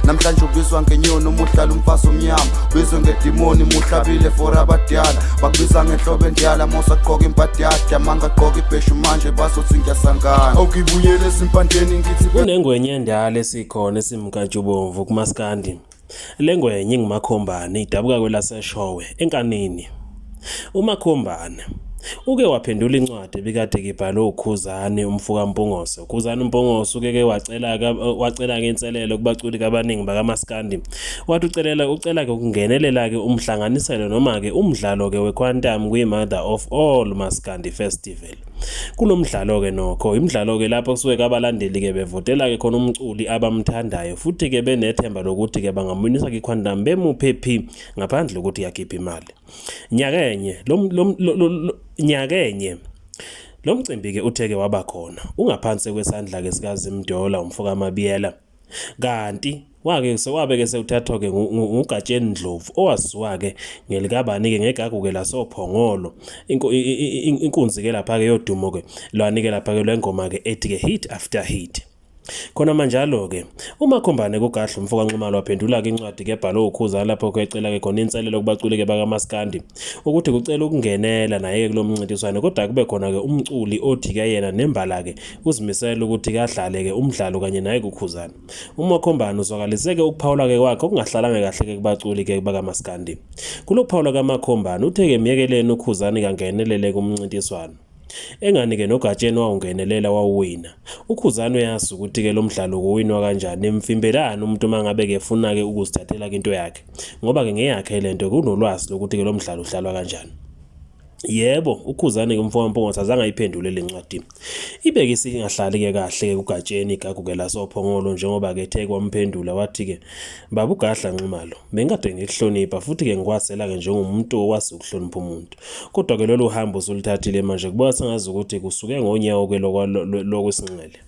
Namhlanje ubizwa ngenyoni uma uhlala umfazi omnyama, ubizwe ngedimoni muhlabile for abadala, bakubiza ngenhlobo endala mosagqoka imbadada, mangagqoka ibheshu manje bazothi ngiyasangana. Awukibuyele ezimpandeni ngithi. Kunengwenye endala esikhona esimnkantshubomvu kumaskandi. Le ngwenye inguMakhombane idabuka kwelaseShowe, eNkanini. UMakhombane uke waphendula incwadi ebikade ibhalwe uKhuzani umfoka Mpungose. UKhuzani uMpungose uke wacela wacela-ke inselelo kubaculi abaningi bakamaskandi. Wathi ucelela ucela-ke ukungenelela-ke umhlanganiselo noma-ke umdlalo-ke we-Quantum kwi-Mother of All Maskandi Festival. Kulo mdlalo-ke nokho, imidlalo-ke lapho kusuke abalandeli-ke bevotela-ke khona umculi abamthandayo futhi-ke benethemba lokuthi-ke bangamwinisa kwi-Quantum bemuphe phi ngaphandle kokuthi uyakhipha imali. Nyakenye lo nyakenye lo mcimbi-ke uthe-ke waba khona ungaphansi kwesandla-ke sikaZimdola umfoka Mabiyela. Kanti wake wabe-ke sewuthathwa-ke nguGatsheni Ndlovu owaziwa-ke ngelikabani-ke ngegagu-ke lasoPhongolo inkunzi-ke lapha-ke yodumo-ke lwanike lapha-ke lwengoma-ke ethi-ke Hit After Hit. Khona manjalo-ke uMakhombane kuGadla umfoka Nxumalo waphendula-ke incwadi-ke ebhalwe uKhuzani lapho ecela-ke khona inselelo kubaculi-ke bakamaskandi ukuthi kucela ukungenela naye-ke kulo mncintiswano, kodwa kube khona-ke umculi othi-ke yena nembala-ke uzimisele ukuthi-ke adlale-ke umdlalo kanye naye kuKhuzani. UMakhombane uzwakalise-ke ukuphawula-ke kwakhe okungahlalanga kahle-ke kubaculi-ke bakamaskandi. Kulokuphawula kaMakhombane uthe-ke myekeleni uKhuzani kangenelele kumncintiswano. Engani-ke noGatsheni wawungenelela wawuwina. UKhuzani uyazi ukuthi-ke lo mdlalo kuwinwa kanjani, nimvimbelani umuntu uma ngabe-ke efuna-ke ukuzithathela-ke into yakhe. Ngoba-ke ngeyakhe le nto kunolwazi lokuthi-ke lo mdlalo udlalwa kanjani. Yebo, uKhuzani-ke umfo kaMpungose azange ayiphendule le ncwadi. Ibeke isingahlali-ke kahle-ke kuGatsheni igagu-ke lasoPhongolo njengoba-ke ethe kwamphendula wathi-ke, Baba uGadla Nxumalo, bengikade ngikuhlonipha futhi-ke ngikwazela-ke njengomuntu owazi ukuhlonipha umuntu. Kodwa-ke lolu hambo osuluthathile manje kubona sengazi ukuthi kusuke ngonyawo-ke lokwesinxele.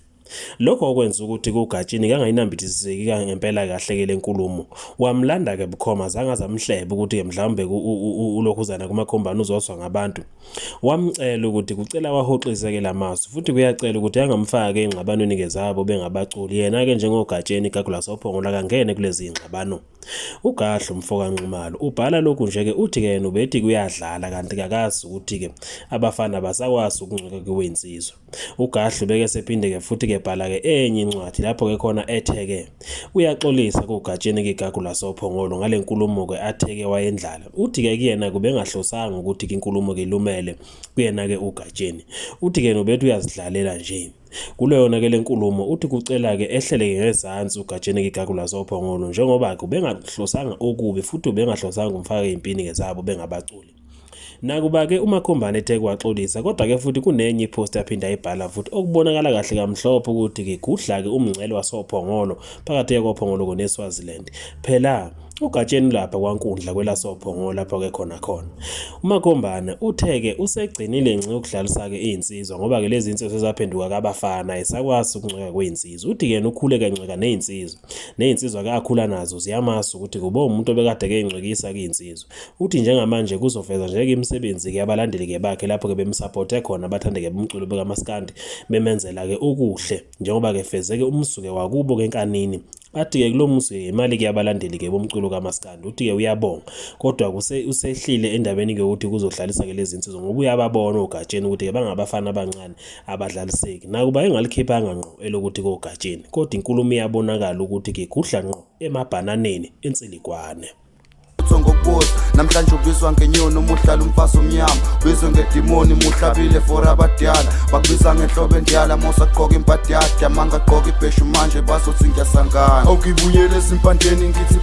Lokho okwenza ukuthi kuGatsheni kangayinambithisiseki ngempela kahle-ke le nkulumo. Wamlanda-ke bukhoma azange aze amhlebe ukuthi-ke mhlawumbe ulokhuzana kuMakhombane uzoswa ngabantu. Wamcela ukuthi kucela awahoxise-ke la mazwi futhi kuyacela ukuthi angamfaki ey'ngxabanweni-ke zabo bengabaculi. Yena-ke njengoGatsheni igagu lasoPhongolo akangene kulezi y'ngxabano. UGadla umfoka Nxumalo ubhala lokhu nje-ke uthi-ke yena ubethi kuyadlala kanti kakazi ukuthi-ke abafana abasakwazi ukuncika kuwinsizwa. UGadla ubeke sephinde-ke futhi-ke bhala-ke enye incwadi lapho-ke khona ethe-ke uyaxolisa kuGatsheni kigagu lasoPhongolo ngale nkulumo-ke athe-ke wayendlala. Uthi-ke kuyena kubengahlosanga ukuthi-ke inkulumo-ke ilumele kuyena-ke uGatsheni. Uthi-ke yena ubethi uyazidlalela nje. Kuleyona-ke le nkulumo uthi kucela-ke ehleleke ngezansi uGatsheni kigagu lasoPhongolo njengoba-ke ubengahlosanga okubi futhi ubengahlosanga ukumfaka ey'mpini-ke zabo bengabaculi. Nakuba-ke uMakhombane ethe kwaxolisa kodwa-ke futhi kunenye iphosti aphinda ayibhala futhi okubonakala kahle kamhlophe ukuthi-ke gudla-ke umngcele wasoPhongolo phakathi koPhongolo neSwaziland. Phela uGatsheni lapha kwaNkundla kwelasoPhongolo lapho-ke khona khona. UMakhombane uthe-ke usegcinile ngci ukudlalisa-ke iy'nsizwa ngoba-ke lezi nsizwa sezaphenduka kabafana ayisakwazi ukuncweka kwey'nsizwa. Uthi-ke yena ukhule kancweka ney'nsizwa. Ney'nsizwa-ke akhula nazo ziyamazi ukuthi kube umuntu obekade-ke encwekisa-ke iy'nsizwa. Uthi njengamanje kuzoveza nje-ke imisebenzi-ke abalandeli-ke bakhe lapho-ke bemsaphothe khona abathande-ke umculo bekaMaskandi bemenzela-ke okuhle njengoba-ke fezeke umsuke wakubo-ke eNkanini. Athi-ke kulo muzi-ke imali-ke yabalandeli-ke bomculo kaMaskandi uthi-ke uyabonga kodwa usehlile endabeni-ke yokuthi kuzodlalisa-ke lezi nsizwa ngoba uyababona oGatsheni ukuthi-ke bangabafana abancane abadlaliseki. Nakuba engalikhiphanga ngqo elokuthi koGatsheni kodwa inkulumo iyabonakala ukuthi-ke igudla ngqo emabhananeni ensilikwane. Ngokubuza namhlanje ubizwa ngenyoni uma uhlala umfazi omnyama, ubizwe ngedimoni muhlabile for abadala, bakubiza ngenhlobo endala mosagqoka imbadada, mangagqoka ibheshu manje bazothi ngiyasangana. Awukibuyele ezimpandeni ngithi.